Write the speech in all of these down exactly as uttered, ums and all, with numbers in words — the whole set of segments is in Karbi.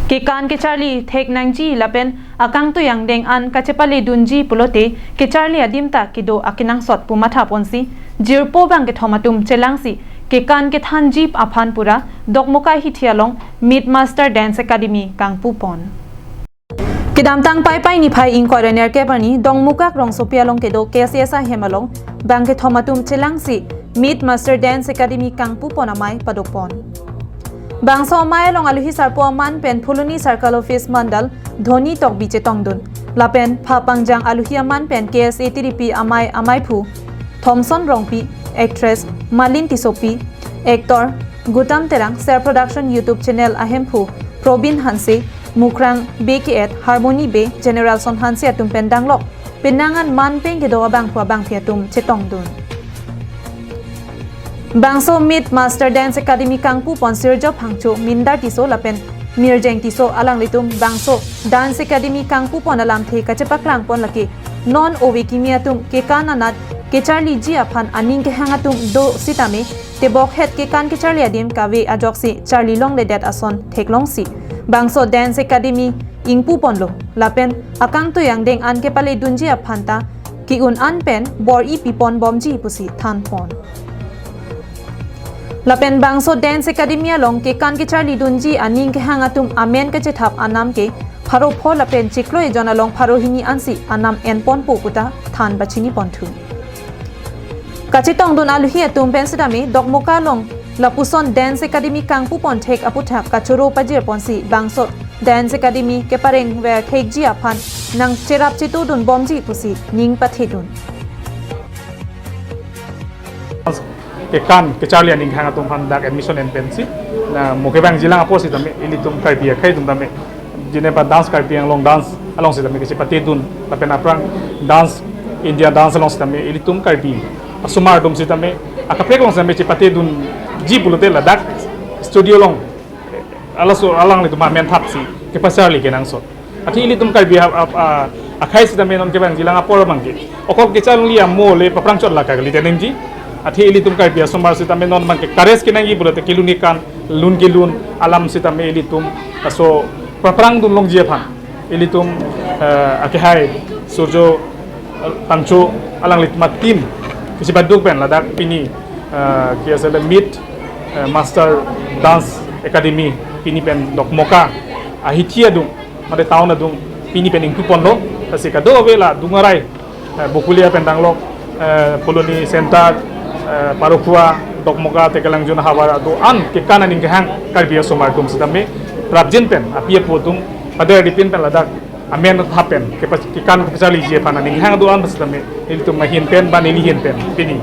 Kekan kecharli thek nangji lapen akangtui angdeng an kachepale dunji pulote kecharli adim ta kedo akenangsot pu matha ponsi jirpo bangkethom atum chelangsi kekan kethanji aphan pura Dokmoka Hithi along Meet Master Dance Academy kangpu pon. Kedamtang Paipai niphai ingkoi ra nerkep arni Dongmukak rongsopi along kedo K S S ahem along bangkethom atum chelangsi Meet Master Dance Academy kangpu pon amei padopon. Bangso amei along aluhi sarpo aman pen Phuloni Circle Office Mandal Dhoni Tokbi chetongdun. Lapen phapangjang aluhi aman pen K S A T D P amei ameiphu Thomson Rongpi, actress Malin Tissopi, actor Gutam Terang, Ser Production YouTube channel ahemphu Probin Hanse, Mukrang Bey ke-et, Harmony Bey, Generalson Hanse atum pen danglok penang an man pen kedo abangphu abangphi atum chetongdun. Bangso Meet Master Dance Academy kangpu pon Sirjo Phangcho, Mindar Tisso lapen Mirjeng Tisso alanglitum bangso Dance Academy kangpu pon alamthe kachepaklang pon lake non ove kimi atum kekan anat kecharliji aphan aning kehang atum do sitame tebok het kekan kecharli adim kave ajoksi charli longledet ason theklongsi bangso Dance Academy ingpu ponlo lapen akangtui angdeng an kepale dunji aphan ta ke-un an pen bor-i pi pon bomji pusi than pon. Lapen bangso Dance Academy along kekan kecharli dunji aning kehang atum amen kachethap anam ke pharo pho lapen chiklo ejon along pharo hini ansi anam en ponpo puta than pachini ponthu. Kachetongdun aluhi atum pen sitame Dokmoka along lapuson Dance Academy kangpu pon thek aputhak kachoro pajir ponsi bangso Dance Academy kepareng ver thekji aphan nangcherap chetudun bomji pusi ning pathedun. Kekan kecharli aning kehang atum aphan dak admission en pensi na mo kevangjilang apot sitame ilitum Karbi akhei atum tame jenepa Dance Karbi Anglong Dance along sitame kachepatedun lapen aphrang Dance India Dance along sitame ilitum Karbi asomar atum sitame akaprek along sitame chepatedunji pulote ladak studio along alaso alanglitum amen thapsi kepacharli kenangsot. Athe ilitum Karbi a, a, a, akhei sitame non kevangjilang apor abangke okok kecharli amo le paphrang chot laka kali tenengji. Athe ilitum Karbi asomar sitame non abangke courage kenangji pulote kelun kekan, lun kelun alam sitame ilitum laso paphrang dun longji aphan ilitum, eh, akehai Sirjo, eh, Phangcho alanglitum ateam kachibaduk pen ladak pini, eh, K S L M Meet, eh, Master Dance Academy pini pen Dokmoka ahithi adung, mate town adung pini pen ingpu ponlo, lasi kadokave la adung arai, eh, Bokulia pen danglok, eh, Phuloni Center, eh, Parokhua, Dokmoka, Tekelangjun, Hawara do-an kekan aning kehang Karbi asomar atum sitame prapjin pen api apo atum pada ripin pen ladak amen thap pen kepa-, kekan kepacharliji aphan aning kehang do-an sitame ilitum ahin pen ba neli ahin pen pini,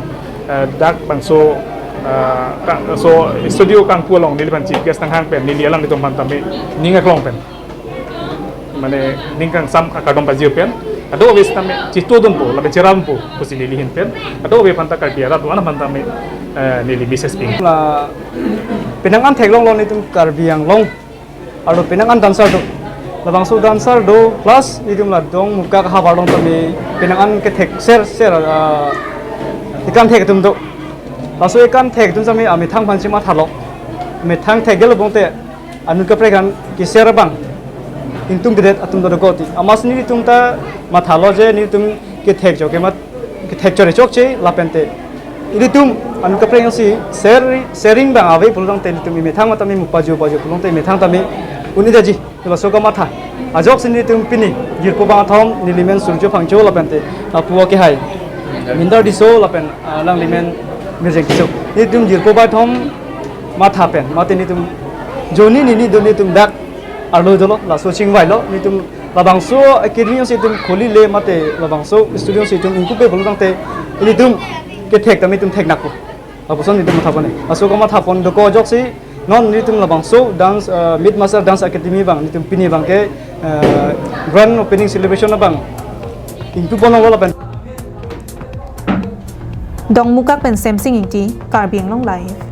eh, dak bangso, eh, ka-, so studio kangpu along neliphan chief guest nanghang pen neli alanglitum aphan tame ning aklong pen mane ning kangsam akardom pajir pen kadokave sitame chetudunpo lapen cherampo pusi neli ahin pen kadokave aphanta Karbi arat do-an aphan tame, eh, neli message ping. La penang an theklonglo nelitum Karbi Anglong arlo penang an dancer do. Labangso dancer do plus nelitum la Dongmukak havar along tame penang an kethek ser ser, ah, ekan thek atum do. Laso ekan thek atum tame amethang aphan si mathalo. Amethang thekgel bonte anut kaprek an keser abang ingtungdedet atum do koti. Amatsi nelitum ta mathalo je nelitum kethek chok ke mat kethek chore chokche lapente ilitum anut kaprek si ser, sharing abang ave pulo tangte ilitum emethang matame mu paju paju pulo tangte emethang tame un-edaji. Laso kamatha ajoksi nelitum pini jirpo bangkethom, neli men Sirjo Phangcho lapente lapu akehai Mindar Tisso lapen, ah, alanglimen Mirjeng Tisso. Nelitum jirpo bangkethom matha pen mate nelitum joni nini do nelitum dak arlo dolo, laso chingvailo, nelitum labangso academy si nelitum kholi le mate labangso studio si nelitum ingkupe pulo tangte nelitum kethek tame nelitum thek nakpo. Lapuson nelitum matha pon e. Laso kamatha pon do ko ajoksi non nelitum labangso dance, eh, Meet Master Dance Academy abang nelitum pini abangke, eh, grand opening celebration abang ingpu ponlo lapen. Dongmukak pen Semsing Ingti, Karbi Anglong Live.